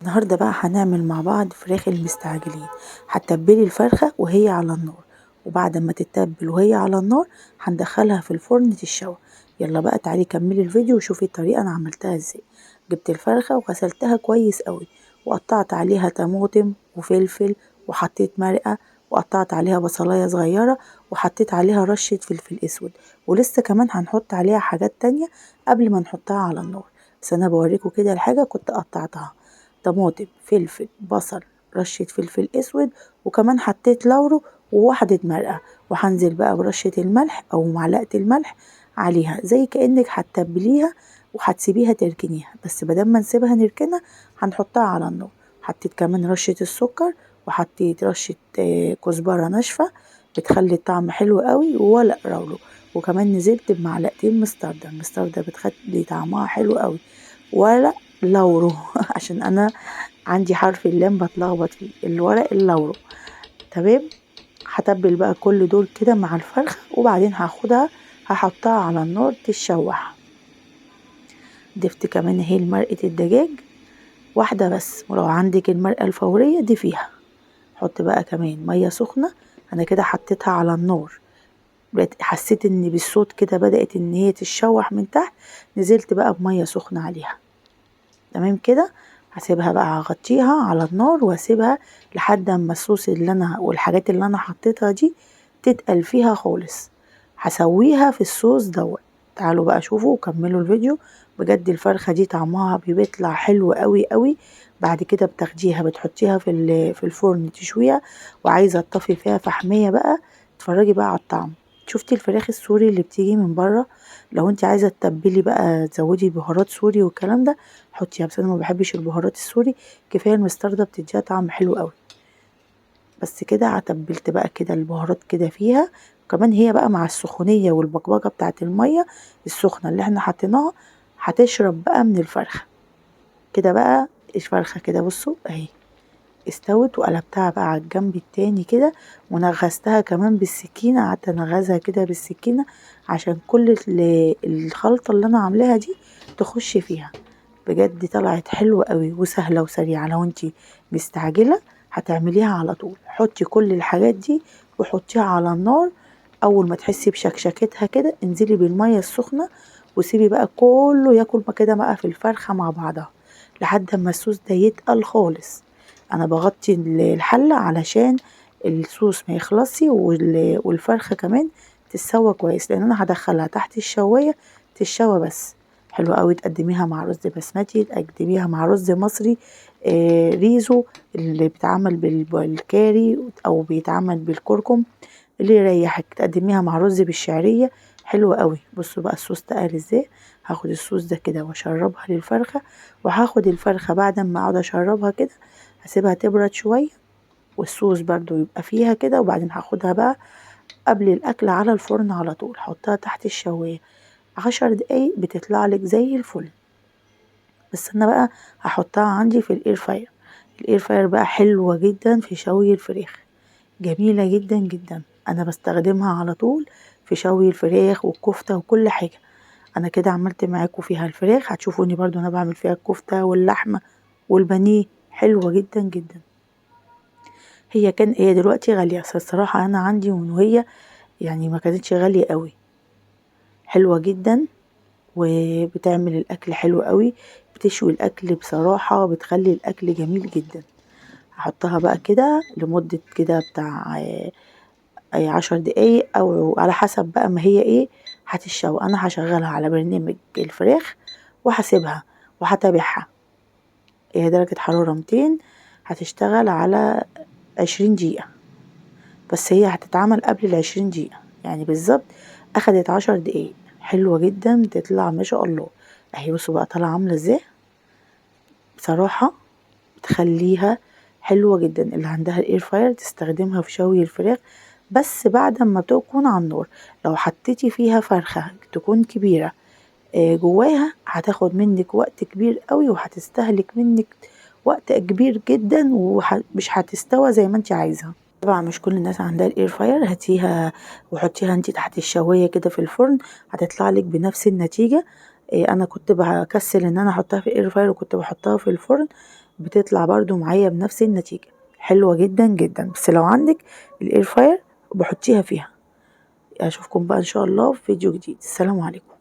النهاردة بقى هنعمل مع بعض فراخ المستعجلين. هتتبلي الفرخة وهي على النار، وبعد ما تتبل وهي على النار هندخلها في الفرن تتشوى. يلا بقى تعالي كملي الفيديو وشوفي الطريقة انا عملتها ازاي. جبت الفرخة وغسلتها كويس قوي، وقطعت عليها طماطم وفلفل، وحطيت مرقة، وقطعت عليها بصلاية صغيرة، وحطيت عليها رشة فلفل اسود، ولسه كمان هنحط عليها حاجات تانية قبل ما نحطها على النار. بس انا بوريكم كده الحاجة كنت قطعتها: طماطم، فلفل، بصل، رشة فلفل اسود، وكمان حطيت لورو وواحدة مرقة. وهنزل بقى برشة الملح او معلقة الملح عليها، زي كأنك هتتبليها وهتسيبيها تركنيها، بس بدل ما نسيبها نركنها هنحطها على النار. حطيت كمان رشة السكر، وحطيت رشة كزبرة ناشفة بتخلي الطعم حلو قوي، وورق لورو، وكمان نزلت بمعلقتين مستردة. المستردة بتخلي طعمها حلو قوي. ورق لورو عشان انا عندي حرف اللام بتلخبط فيه، الورق اللورو. تمام، هتبل بقى كل دول كده مع الفرخة، وبعدين هاخدها هحطها على النار تتشوح. ضفت كمان اهي مرقة الدجاج واحدة بس، ولو عندك المرقة الفورية ضيفيها. حط بقى كمان مية سخنة. انا كده حطيتها على النار، حسيت ان بالصوت كده بدأت ان هي تتشوح من تحت، نزلت بقى بمية سخنة عليها. تمام كده، هسيبها بقى، هغطيها على النار واسيبها لحد اما الصوص اللي انا والحاجات اللي انا حطيتها دي تتقل فيها خالص. هسويها في الصوص دوت. تعالوا بقى شوفوا وكملوا الفيديو. بجد الفرخة دي طعمها بيطلع حلو قوي قوي. بعد كده بتاخديها بتحطيها في الفرن تشويها، وعايزة تطفي فيها فحمية بقى، اتفرجي بقى على الطعم. شفتي الفراخ السوري اللي بتيجي من بره؟ لو انت عايزة تتبلي بقى تزودي بهارات سوري والكلام ده حطيها، بس انا ما بحبش البهارات السوري، كفاية المستردة بتديها طعم حلو قوي. بس كده تبلت بقى كده البهارات كده فيها، وكمان هي بقى مع السخونية والبقبقة بتاعت المية السخنة اللي احنا حطيناها هتشرب بقى من الفرخة كده. بقى الفرخة كده بصوا اهي استوت، وقلبتها بقى على الجنب التاني كده، ونغزتها كمان بالسكينة، قعدت انغزها كده بالسكينة عشان كل الخلطة اللي انا عاملاها دي تخش فيها. بجد طلعت حلوة قوي وسهلة وسريعة. لو انتي مستعجلة هتعمليها على طول. حطي كل الحاجات دي وحطيها على النار، اول ما تحسي بشكشكتها كده انزلي بالمية السخنة، وسيبي بقى كله ياكل ما كده بقى في الفرخة مع بعضها لحد ما الصوص ده يتقل خالص. انا بغطي الحلة علشان الصوص ما يخلصش، والفرخة كمان تتسوى كويس، لان انا هدخلها تحت الشواية تتشوى بس. حلوة قوي، تقدميها مع رز بسمتي، تقدميها مع رز مصري، ريزو اللي بيتعمل بالكاري او بيتعمل بالكركم اللي يريحك، تقدميها مع رز بالشعرية، حلوة قوي. بصوا بقى الصوص تقل ازاي. هاخد الصوص ده كده واشربها للفرخة، وهاخد الفرخة بعد ما اقعد اشربها كده هسيبها تبرد شوية، والصوص برضو يبقى فيها كده، وبعدين هاخدها بقى قبل الاكل على الفرن على طول، حطها تحت الشواية 10 دقايق بتطلع لك زي الفل. بس انا بقى هحطها عندي في ال air fryer. ال air fryer بقى حلوة جدا في شوي الفراخ، جميلة جدا جدا، انا بستخدمها على طول في شوي الفراخ والكفتة وكل حاجة. انا كده عملت معاكم فيها الفراخ، هتشوفوني برضو انا بعمل فيها الكفتة واللحمة والبانيه، حلوة جدا جدا. هي دلوقتي غالية، بس الصراحة انا عندي من وهي ما كانتش غالية قوي، حلوة جدا وبتعمل الاكل حلو قوي، بتشوي الاكل بصراحة، بتخلي الاكل جميل جدا. هحطها بقى كده لمدة كده بتاع 10 دقايق او على حسب بقى ما هي ايه هتتشوى. انا هشغلها على برنامج الفراخ وهسيبها وهتابعها. هي درجة حرارة 200، هتشتغل على 20 دقيقة، بس هي هتتعمل قبل العشرين دقيقة، يعني بالظبط اخدت 10 دقايق. حلوة جدا بتطلع ما شاء الله اهي. بصوا بقى طالعة عاملة ازاي، بصراحة بتخليها حلوة جدا. اللي عندها ال air fryer تستخدمها في شوي الفراخ، بس بعد ما تكون على النار. لو حطيتي فيها فرخة تكون كبيرة، جواها هتاخد منك وقت كبير قوي، وهتستهلك منك وقت كبير جدا، ومش هتستوى زي ما انت عايزة. طبعا مش كل الناس عندها ال air fryer، هاتيها وحطيها انت تحت الشواية كده في الفرن، هتطلع لك بنفس النتيجة. انا كنت بكسل ان انا احطها في ال air fryer وكنت بحطها في الفرن، بتطلع برضو معايا بنفس النتيجة، حلوة جدا جدا. بس لو عندك ال air fryer بحطيها فيها. اشوفكم بقى ان شاء الله في فيديو جديد. السلام عليكم.